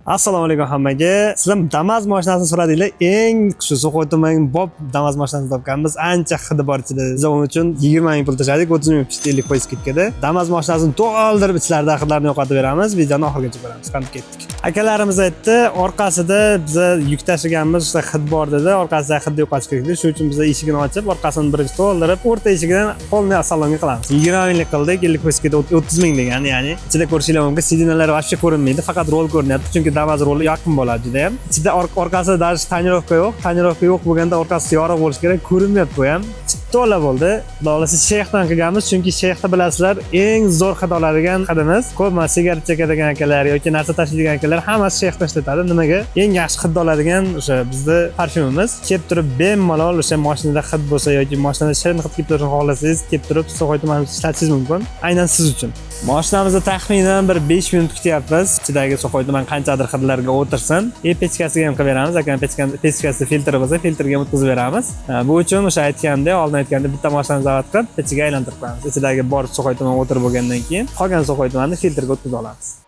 Assalomu alaykum hammaga. Sizlar Damas mashinasini so'radinglar. Eng shu сухой tuman bob Damas mashinasini topganmiz. Ancha hidi bor ichida. Biz uning uchun 20 ming pul tashladik, 30 ming pishdi, 50% скидка da. Damas mashinasini to'ldirib ichlarida hidlarni yo'qotib beramiz. Videoni oxirigacha ko'ramiz. Qani, ketdik. Akalarimiz aytdi, orqasida biza yuk tashiganmiz, o'sha hid bor dedi. Orqasida hidni yo'qotish kerak dedi. Shuning uchun biz eshigini ochib, orqasini birinchi to'ldirib, o'rta eshigidan полный salonga qilamiz. 20 minglik qildik, 50% скидка 30 ming degan, ya'ni ichida ko'rishinglar mumkin, сиденья lar вообще ko'rinmaydi, faqat rul ko'rinyapti, chunki Damas ruli yaqin bo'ladi juda ham. Ichida orqasida даже тонировка yo'q. Тонировка yo'q bo'lganda orqasi yorug' bo'lishi kerak, ko'rinmayapti bu ham. To'la bo'ldi. Xudo xohlasa, sheyxdan qilganmiz, chunki sheyxni bilasizlar, eng zo'r hid oladigan hidimiz. Ko'p mana sigaret chekadigan akalar yoki narsa tashlaydigan akalar hammasi sheyxdan ishlatadi. Nimaga? Eng yaxshi hid oladigan o'sha bizni parfyumimiz. Kelib turib bemalol o'sha mashinada hid bo'lsa yoki mashinada shirin hid kelib turishini xohlasangiz, kelib turib сухой tuman ishlatishingiz mumkin. Aynan siz uchun. Mashinamizni taxminan bir 5 minut kutyapmiz. Ichidagi сухой tuman qanchadir hidlarga o'tirsin. И pechkasiga ham qilib beramiz. Agar pechkasi filtri bo'lsa, filtrga ham o'tkazib beramiz. Ha, bu uchun o'sha aytgandek, oldin aytgandek, bitta mashinani zavod qilib, pechiga aylantirib qo'yamiz. Ichidagi bor сухой tuman o'tirib bo'lgandan keyin qolgan сухой tumanni filtrga o'tkazib olamiz.